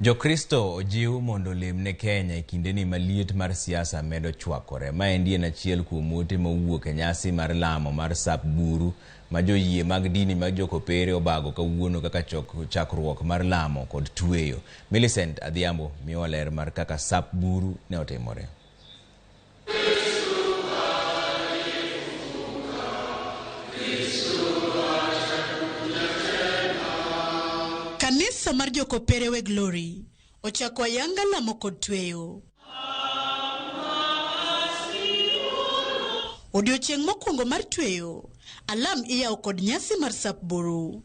Jokristo ojiw mondo olem ne Kenya e kindeni ma liet mar siasa medo chwakore. Maendi en achiel kuom ote mowuok e nyasi mar lamo mar sap buru ma joyie mag dini mag jokopere obago kawuono kaka chakruok mar lamo kod tweyo. Millicent Adhiambo miyowa ler mar kaka sap buru ne otimore. Kanisa mar Jokopere Weg Glory ochako ayanga lamo kod tweyo. Odiochieng' mokwongo mar tweyo, alam iyawo kod nyasi mar sap buru.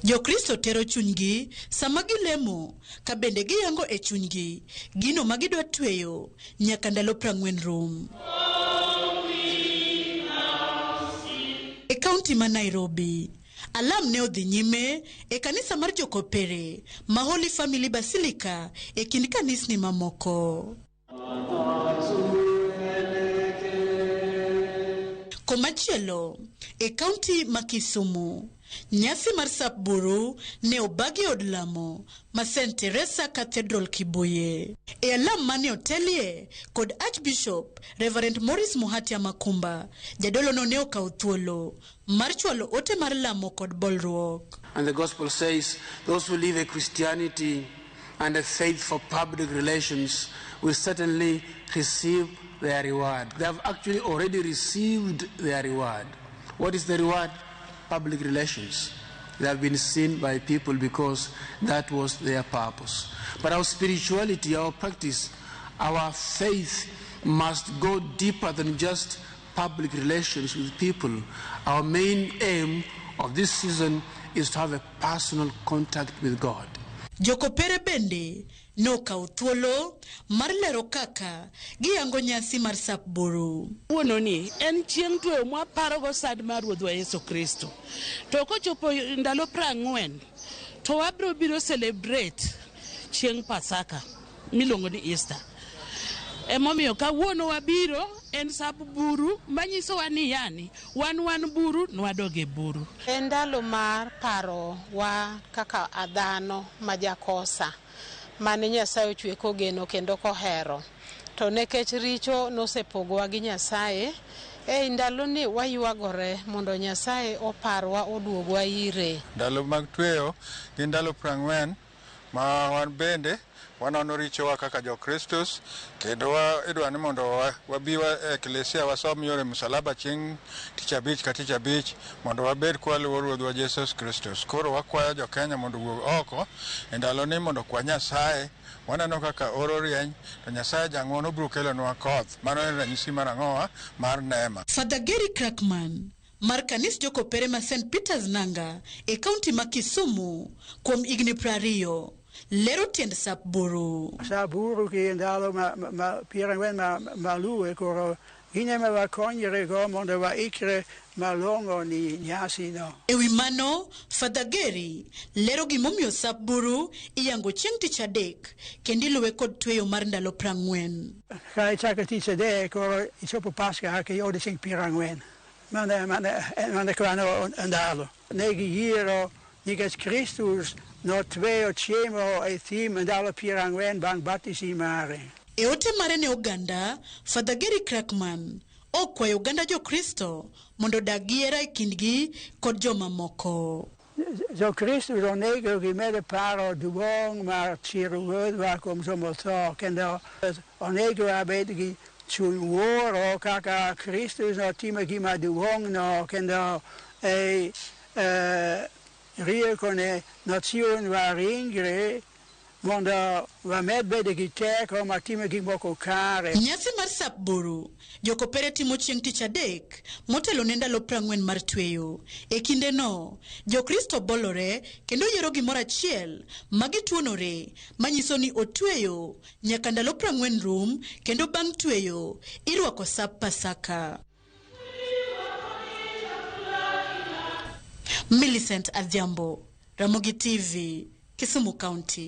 Jokristo tero chunygi sama gilemo ka bende giyango e chunygi gino ma gidwa tweyo nyaka ndalo 40 rum. E kaunti ma Nairobi, alam ne odhi nyime e kanisa mar Jokopere ma Holy Family Basilica e kind kanisni mamoko. Komachielo, e kaunti ma Kisumu, nyasi mar sap buru ne obagi e od lamo ma St. Teresa Cathedral Kibuye. E alam mane otelie kod Archbishop Reverend Maurice Muhatia Makumba, jadolo no ne okawo thuolo mar chwalo ote mar lamo kod bolruok. And the gospel says those who live a Christianity and a faith for public relations will certainly receive their reward. They have actually already received their reward. What is the reward? Public relations. They have been seen by people because that was their purpose. But our spirituality, our practice, our faith must go deeper than just public relations with people. Our main aim of this season is to have a personal contact with God. Jokopere bende nokawo thuolo mar lero kaka giyango nyasi mar sap buru. Wuononi en chieng' tweyo mwaparogo sand mar Ruodhwa Yesu Kristo. To kochopo ndalo 40 to wabiro biro celebrate chieng' Pasaka miluongo ni Easter. Emomiyo kawuono wabiro en sap buru manyisowa ni yani wan buru nwadog e buru. En ndalo mar paro wa kaka dhano ma jakosa mane Nyasaye ochwe kogeno kendo kohero. To nikech richo nosepogowa gi Nyasaye, ei ndaloni waywagore mondo Nyasaye oparwa oduogwa ire. Ndalo mag tweyo gin ndalo 40 ma wan bende wanono richowa kaka Jokristus kendo idwa ni mondo wabi e eklesia wasom yore msalaba chieng' tich abich ka tich abich mondo wabed kwaluwo Ruodhwa Yesus Kristus. Koro wakwayo jo-Kenya mondo owuog oko e ndaloni mondo okwa Nyasaye. Waneno kaka oro rieny to Nyasaye jang'uono obiro kelonwa koth. Mano en ranyisi mar ang'owa mar neema. Father Gary Crackman mar kanis Jokopere ma St. Peters Nanga e kaunti ma Kisumu kuom higni 20 lero tiend sap buru. Sap buru ki ndalo ma 40 ma luwe koro gine ma wakonyre go mondo waikre malong'o ni nyasi no. E wi mano, Father Gary lero gimomiyo sap buru iyango chieng' tich adek kendo iluwe kod tweyo mar ndalo 40. Ka ichako tich adek koro ichopo Paska ke odiochieng' 40. Mane kwano ndalo. Ne giyiero nikech Kristus notweyo chiemo e thim ndalo 40 bang' batisi mare. E ote mare ne oganda, Father Gary Crackman okwayo oganda Jokristo mondo odag gi hera e kindgi kod jomamoko. Jokristo onego gimed paro duong' mar chiero Ruodhwa kuom jomotho kendo onego wabed gi chuny wuoro kaka Kristus notimo gima duong' no kendo e riekone nochiwonwa ringre mondo wamed bedo gi teko mar timo gik moko kare. Nyasi mar sap buru Jokopere timo chieng' tich adek motelo ne ndalo 40 mar tweyo. E kindeno, Jokristo bolore kendo yiero gimoro achiel ma gituonore manyiso ni otweyo nyaka ndalo 40 rum kendo bang' tweyo irwako sap Pasaka. Millicent Adhiambo, Ramogi TV, Kisumu County.